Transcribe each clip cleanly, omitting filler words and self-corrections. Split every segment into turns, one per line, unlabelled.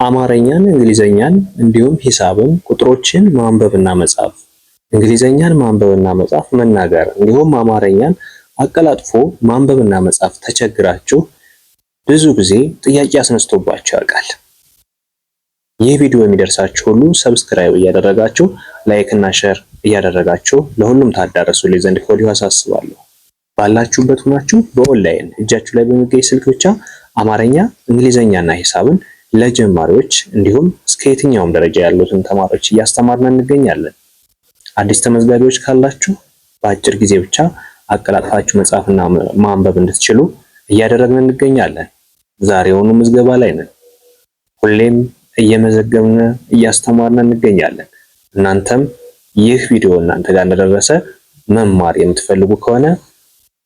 አማርኛን፣ እንግሊዘኛን እንዲሁም ሂሳብን፣ ቁጥሮችን ማንበብና መጻፍ፣ እንግሊዘኛን ማንበብና መጻፍ፣ መናገር እንዲሁም አማርኛን አቀላጥፎ ማንበብና መጻፍ ተቸግራችሁ ብዙ ጊዜ ጥያቄ አስነስቶባችሁ ያውቃል። ይህ ቪዲዮ የሚደርሳችሁ ሁሉ subscribe እያደረጋችሁ፣ like እና share እያደረጋችሁ ለሁሉም ታዳረሱልኝ ዘንድ ከወዲሁ አሳስባለሁ። ባላችሁበት ሆናችሁ በኦንላይን እጃችሁ ላይ በሚገኝ ስልክ ብቻ አማርኛ፣ እንግሊዘኛና ሂሳብን ለጀማሪዎች እንዲሁም እስከ የትኛውም ደረጃ ያሉትን ተማሪዎች እያስተማርን እንገኛለን። አዲስ ተመዝጋቢዎች ካላችሁ በአጭር ጊዜ ብቻ አቀላጥፋችሁ መጻፍና ማንበብ እንድትችሉ እያደረግን እንገኛለን። ዛሬውኑ ምዝገባ ላይ ነን። ሁሌም እየመዘገብን እያስተማርን እንገኛለን። እናንተም ይህ ቪዲዮ እናንተ ጋር እንደደረሰ መማር የምትፈልጉ ከሆነ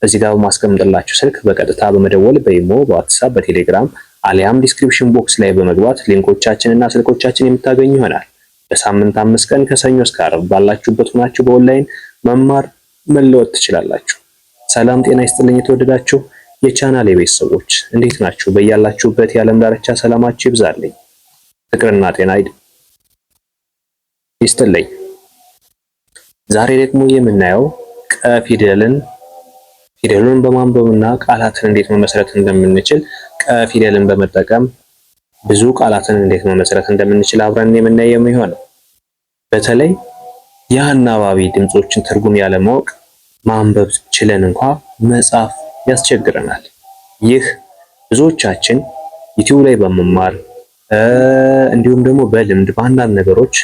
እዚህ ጋር በማስቀምጥላችሁ ስልክ በቀጥታ በመደወል፣ በኢሞ፣ በዋትሳፕ፣ በቴሌግራም አሊያም description box ላይ በመግባት link ኦቻችንና ስልኮቻችን የምታገኙ ይሆናል። በሳምንት 5 ቀን ከሰኞ እስከ ዓርብ ባላችሁበት ሆናችሁ በኦንላይን መማር መለወጥ ትችላላችሁ። ሰላም ጤና ይስጥልኝ የተወደዳችሁ የቻናል የቤተሰቦች፣ እንዴት ናችሁ? በያላችሁበት የዓለም ዳርቻ ሰላማችሁ ይብዛልኝ፣ ፍቅርና ጤና ይስጥልኝ። ዛሬ ደግሞ የምናየው ቀ ፊደልን፣ ፊደሉን በማንበብና ቃላትን እንዴት መመስረት እንደምንችል፣ ቀ ፊደልን በመጠቀም ብዙ ቃላትን እንዴት መመስረት እንደምንችል አብረን የምናየው የሚሆነው። በተለይ የአናባቢ ድምጾችን ትርጉም ያለማወቅ ማንበብ ችለን እንኳ መጻፍ ያስቸግረናል። ይህ ብዙዎቻችን ዩቲዩብ ላይ በመማር እንዲሁም ደግሞ በልምድ በአንዳንድ ነገሮች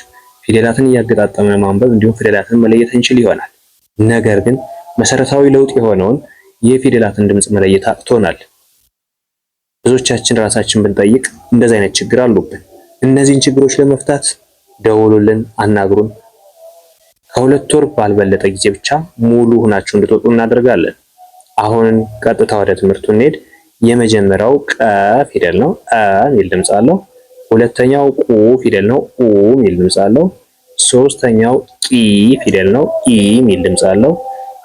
ፊደላትን እያገጣጠመ ማንበብ እንዲሁም ፊደላትን መለየት እንችል ይሆናል። ነገር ግን መሰረታዊ ለውጥ የሆነውን የፊደላትን ድምጽ መለየት አቅቶናል። ብዙዎቻችን ራሳችን ብንጠይቅ እንደዚህ አይነት ችግር አሉብን። እነዚህን ችግሮች ለመፍታት ደውሉልን፣ አናግሩን። ከ2 ወር ባልበለጠ ጊዜ ብቻ ሙሉ ሆናችሁ እንድትወጡ እናደርጋለን። አሁን ቀጥታ ወደ ትምህርቱ እንሄድ። የመጀመሪያው ቀ ፊደል ነው። አ የሚል ድምጽ አለው። ሁለተኛው ቁ ፊደል ነው። ኡ የሚል ድምጽ አለው። ሶስተኛው ቂ ፊደል ነው። ኢ የሚል ድምጽ አለው።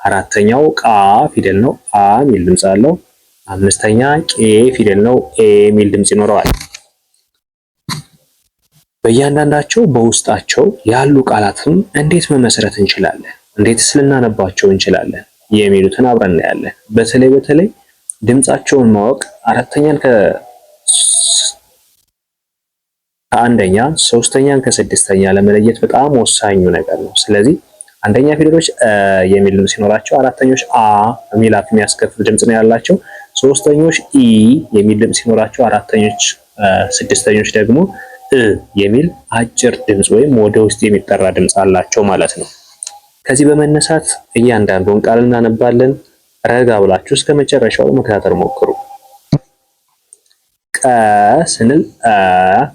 አራተኛው ቃ ፊደል ነው። አ የሚል ድምጽ አለው። አምስተኛ ቄ ፊደል ነው። ኤ የሚል ድምጽ ይኖረዋል። በእያንዳንዳቸው በውስጣቸው ያሉ ቃላትን እንዴት መመስረት እንችላለን፣ እንዴትስ ልናነባቸው እንችላለን የሚሉትን አብረን እናያለን። በተለይ በተለይ ድምጻቸውን ማወቅ አራተኛን ከአንደኛ፣ ሶስተኛን ከስድስተኛ ለመለየት በጣም ወሳኙ ነገር ነው። ስለዚህ አንደኛ ፊደሎች የሚል ድምጽ ሲኖራቸው፣ አራተኞች አ የሚል አፍ የሚያስከፍት ድምጽ ነው ያላቸው። ሶስተኞች ኢ የሚል ድምጽ ሲኖራቸው፣ አራተኞች ስድስተኞች ደግሞ እ የሚል አጭር ድምጽ ወይም ወደ ውስጥ የሚጠራ ድምጽ አላቸው ማለት ነው። ከዚህ በመነሳት እያንዳንዱን ቃል እናነባለን። ረጋ ብላችሁ እስከ መጨረሻው መከታተል ሞክሩ። ቀ ስንል አ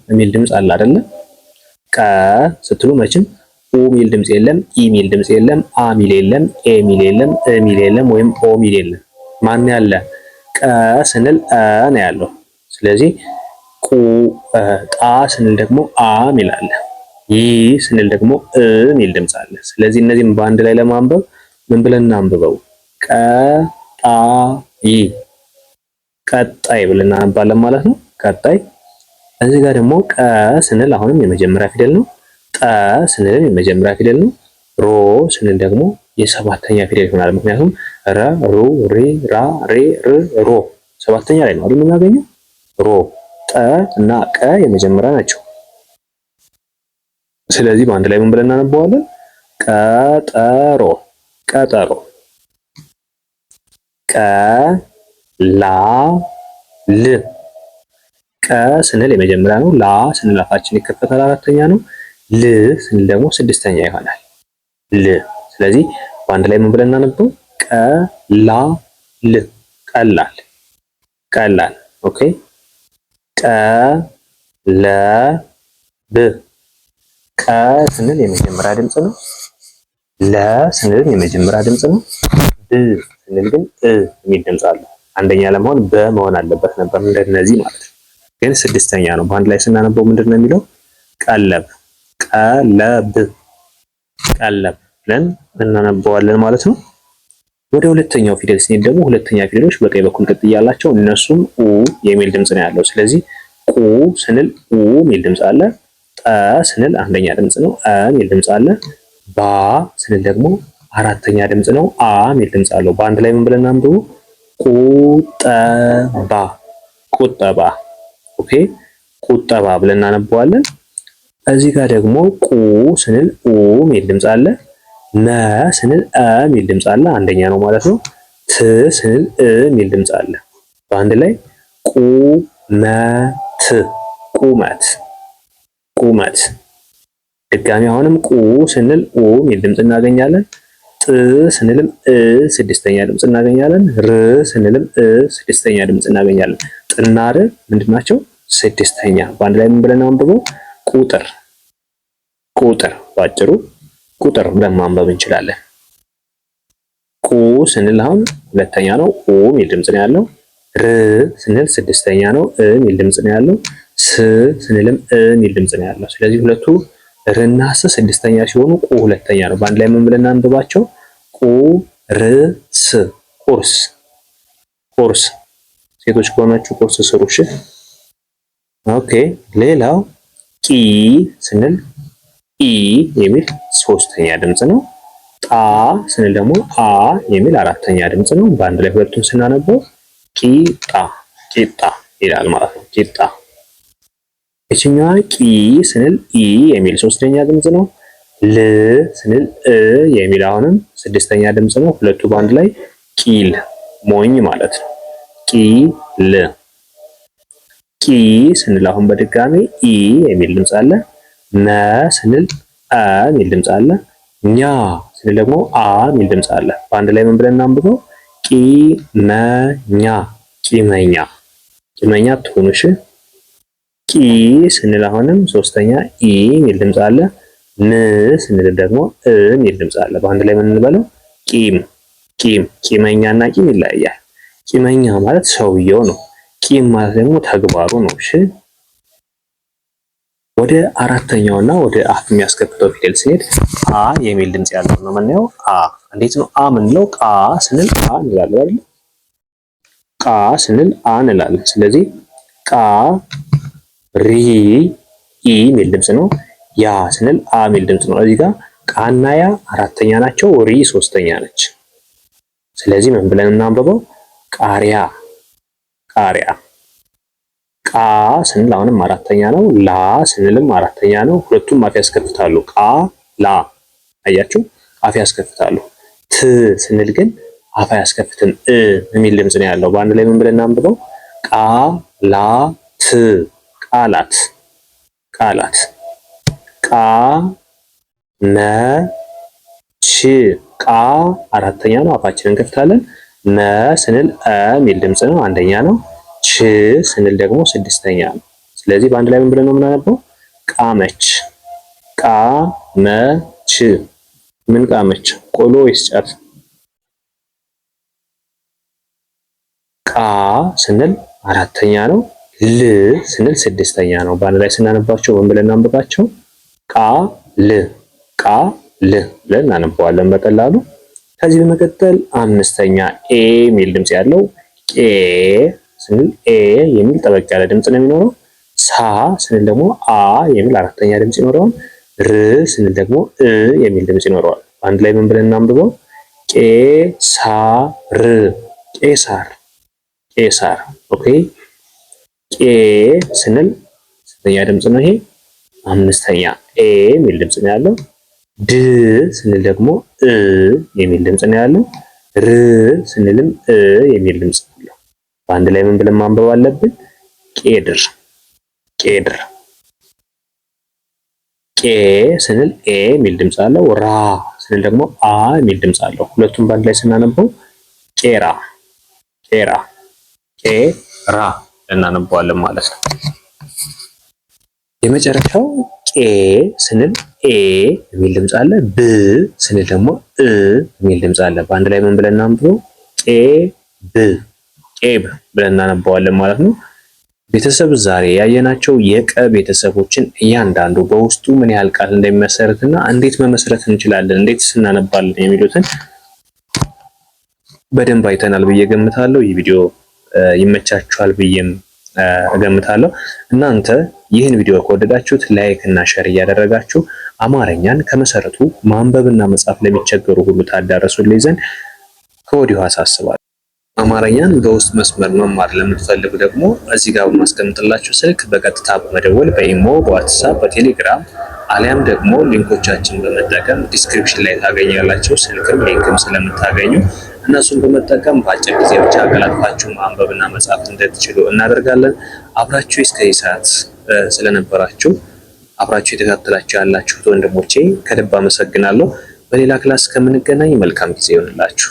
የሚል ድምጽ አለ አይደለ? ቀ ስትሉ መቼም ኡ ሚል ድምጽ የለም፣ ኢ ሚል ድምጽ የለም፣ አ ሚል የለም፣ ኤ ሚል የለም፣ እ ሚል የለም፣ ወይም ኦ ሚል የለም። ማን ያለ? ቀ ስንል አ ነው ያለው። ስለዚህ ቁ ጣ ስንል ደግሞ አ ሚል አለ። ይ ስንል ደግሞ እ ሚል ድምጽ አለ። ስለዚህ እነዚህም በአንድ ላይ ለማንበብ ምን ብለን እናንብበው? ቀ ጣ ይ፣ ቀጣይ ብለን እናነባለን ማለት ነው። ቀጣይ። እዚህ ጋር ደግሞ ቀ ስንል አሁንም የመጀመሪያ ፊደል ነው። ጠ ስንልም የመጀመሪያ ፊደል ነው። ሮ ስንል ደግሞ የሰባተኛ ፊደል ይሆናል። ምክንያቱም ረ፣ ሩ፣ ሪ፣ ራ፣ ሬ፣ ር፣ ሮ ሰባተኛ ላይ ነው አይደል የምናገኘው? ሮ፣ ጠ እና ቀ የመጀመሪያ ናቸው። ስለዚህ በአንድ ላይ ምን ብለን እናነበዋለን? ቀጠሮ፣ ቀጠሮ። ቀ ላ ል፣ ቀ ስንል የመጀመሪያ ነው። ላ ስንል አፋችን ይከፈታል፣ አራተኛ ነው። ል ስንል ደግሞ ስድስተኛ ይሆናል። ል። ስለዚህ በአንድ ላይ ምን ብለን እናነበው? ቀ ላ ል፣ ቀላል፣ ቀላል። Okay። ቀ ለ ብ፣ ቀ ስንል የመጀመሪያ ድምፅ ነው። ለ ስንል የመጀመሪያ ድምፅ ነው። ብ ስንል ግን እ የሚል ድምፅ አለው። አንደኛ ለመሆን በ መሆን አለበት ነበር እንደነዚህ ማለት ነው። ግን ስድስተኛ ነው። በአንድ ላይ ስናነበው ምንድን ነው የሚለው? ቀለብ፣ ቀለብ፣ ቀለብ ብለን እናነበዋለን ማለት ነው። ወደ ሁለተኛው ፊደል ስንሄድ ደግሞ ሁለተኛ ፊደሎች በቀኝ በኩል ቅጥያ አላቸው። እነሱም ኡ የሚል ድምፅ ነው ያለው። ስለዚህ ቁ ስንል ኡ የሚል ድምፅ አለ። ጠ ስንል አንደኛ ድምፅ ነው፣ አ የሚል ድምፅ አለ። ባ ስንል ደግሞ አራተኛ ድምፅ ነው፣ አ የሚል ድምፅ አለው። በአንድ ላይ ምን ብለን አንብቡ? ቁጠባ ቁጠባ። Okay ቁጠባ ብለን እናነበዋለን። እዚህ ጋር ደግሞ ቁ ስንል ኡ የሚል ድምፅ አለ። መ ስንል አ የሚል ድምፅ አለ፣ አንደኛ ነው ማለት ነው። ት ስንል እ የሚል ድምፅ አለ። በአንድ ላይ ቁመት ቁመት ቁመት። ድጋሚ አሁንም ቁ ስንል ኡ የሚል ድምፅ እናገኛለን። ጥ ስንልም እ ስድስተኛ ድምፅ እናገኛለን። ር ስንልም እ ስድስተኛ ድምፅ እናገኛለን። ጥና ር ምንድን ናቸው? ስድስተኛ። በአንድ ላይ ምን ብለን አንብበው? ቁጥር ቁጥር። ባጭሩ ቁጥር ብለን ማንበብ እንችላለን። ቁ ስንል አሁን ሁለተኛ ነው፣ ኡ የሚል ድምፅ ነው ያለው። ር ስንል ስድስተኛ ነው፣ እ የሚል ድምፅ ነው ያለው። ስ ስንልም እ የሚል ድምፅ ነው ያለው። ስለዚህ ሁለቱ ርና ስ ስድስተኛ ሲሆኑ ቁ ሁለተኛ ነው። በአንድ ላይ ምን ብለን አንብባቸው? ቁ ር ስ ቁርስ ቁርስ። ሴቶች ከሆናችሁ ቁርስ ስሩ። እሺ okay። ሌላው ቂ ስንል ኢ የሚል ሶስተኛ ድምፅ ነው። ጣ ስንል ደግሞ አ የሚል አራተኛ ድምፅ ነው። በአንድ ላይ ሁለቱን ስናነበው ቂጣ ቂጣ ይላል ማለት ነው። ቂጣ። ይችኛዋ ቂ ስንል ኢ የሚል ሶስተኛ ድምፅ ነው። ል ስንል እ የሚል አሁንም ስድስተኛ ድምፅ ነው። ሁለቱ በአንድ ላይ ቂል ሞኝ ማለት ነው። ቂል። ቂ ስንል አሁን በድጋሚ ኢ የሚል ድምፅ አለ። መ ስንል አ የሚል ድምፅ አለ። ኛ ስንል ደግሞ አ የሚል ድምፅ አለ። በአንድ ላይ ምን ብለን እናንብበው? ቂመኛ ቂመኛ። ቂመኛ አትሁኑ እሺ። ቂ ስንል አሁንም ሶስተኛ ኢ የሚል ድምፅ አለ። ም ስንል ደግሞ እ የሚል ድምፅ አለ። በአንድ ላይ ምን እንበለው? ቂም ቂም። ቂመኛና ቂም ይለያያል። ቂመኛ ማለት ሰውየው ነው። ቂም ማለት ደግሞ ተግባሩ ነው። እሺ ወደ አራተኛውና ወደ አፍ የሚያስከፍተው ፊደል ስንሄድ አ የሚል ድምፅ ያለው ነው የምናየው። አ እንዴት ነው አ የምንለው? ቃ ስንል አ እንላለን አይደል? ቃ ስንል አ እንላለን። ስለዚህ ቃ ሪ ኢ የሚል ድምፅ ነው። ያ ስንል አ የሚል ድምፅ ነው። እዚህ ጋር ቃና ያ አራተኛ ናቸው፣ ሪ ሶስተኛ ነች። ስለዚህ ምን ብለን እናንብበው? ቃሪያ ቃሪያ። ቃ ስንል አሁንም አራተኛ ነው። ላ ስንልም አራተኛ ነው። ሁለቱም አፍ ያስከፍታሉ። ቃ ላ አያችሁ፣ አፍ ያስከፍታሉ። ት ስንል ግን አፍ አያስከፍትም። እ የሚል ድምፅ ነው ያለው። በአንድ ላይ ምን ብለን እናንብበው? ቃ ላ ት ቃላት ቃላት። ቃ መ ች ቃ አራተኛ ነው። አፋችንን እንከፍታለን። መ ስንል አ የሚል ድምፅ ነው፣ አንደኛ ነው። ች ስንል ደግሞ ስድስተኛ ነው። ስለዚህ በአንድ ላይ ምን ብለን ነው የምናነበው? ቃመች ቃመች። ምን ቃመች? ቆሎ ወይስ ጫት? ቃ ስንል አራተኛ ነው። ል ስንል ስድስተኛ ነው። በአንድ ላይ ስናነባቸው ምን ብለን እናንብባቸው? ቃ ል ቃ ል ብለን እናነበዋለን በቀላሉ። ከዚህ በመቀጠል አምስተኛ ኤ የሚል ድምፅ ያለው ቄ ስንል ኤ የሚል ጠበቅ ያለ ድምፅ ነው የሚኖረው። ሳ ስንል ደግሞ አ የሚል አራተኛ ድምፅ ይኖረዋል። ር ስንል ደግሞ እ የሚል ድምፅ ይኖረዋል። አንድ ላይ ምን ብለን እናንብበው? ቄ ሳ ር ቄሳር ቄሳር። Okay ቄ ስንል ስንተኛ ድምፅ ነው ይሄ? አምስተኛ ኤ የሚል ድምፅ ነው ያለው። ድ ስንል ደግሞ እ የሚል ድምፅ ነው ያለው። ር ስንልም እ የሚል ድምፅ ነው ያለው። በአንድ ላይ ምን ብለን ማንበብ አለብን? ቄድር ቄድር። ቄ ስንል ኤ የሚል ድምፅ አለው። ራ ስንል ደግሞ አ የሚል ድምፅ አለው። ሁለቱም በአንድ ላይ ስናነበው ቄራ ቄራ ቄራ እናነበዋለን ማለት ነው። የመጨረሻው ቄ ስንል ኤ የሚል ድምፅ አለ። ብ ስንል ደግሞ እ የሚል ድምፅ አለ። በአንድ ላይ ምን ብለን እናንብበው? ቄ ብ ቄብ ብለን እናነበዋለን ማለት ነው። ቤተሰብ ዛሬ ያየናቸው የቀ ቤተሰቦችን እያንዳንዱ በውስጡ ምን ያህል ቃል እንደሚመሰርትና እንዴት መመስረት እንችላለን፣ እንዴት ስናነባለን የሚሉትን በደንብ አይተናል ብዬ ገምታለሁ። ይህ ቪዲዮ ይመቻችኋል ብዬም እገምታለሁ። እናንተ ይህን ቪዲዮ ከወደዳችሁት like እና share እያደረጋችሁ አማርኛን ከመሰረቱ ማንበብና መጻፍ ለሚቸገሩ ሁሉ ታዳረሱልኝ ዘንድ ከወዲሁ አሳስባለሁ። አማርኛን በውስጥ መስመር መማር ለምትፈልጉ ደግሞ እዚህ ጋር በማስቀምጥላችሁ ስልክ በቀጥታ በመደወል በኢሞ፣ በዋትሳፕ፣ በቴሌግራም አሊያም ደግሞ link ኦቻችን በመጠቀም description ላይ ታገኛላችሁ። ስልክም link ም ስለምታገኙ እነሱን በመጠቀም በአጭር ጊዜ ብቻ አቀላጥፋችሁ ማንበብና መጻፍ እንድትችሉ እናደርጋለን። አብራችሁ እስከዚህ ሰዓት ስለነበራችሁ፣ አብራችሁ የተከታተላችሁ ያላችሁት ወንድሞቼ ከልብ አመሰግናለሁ። በሌላ class እስከምንገናኝ መልካም ጊዜ ይሆንላችሁ።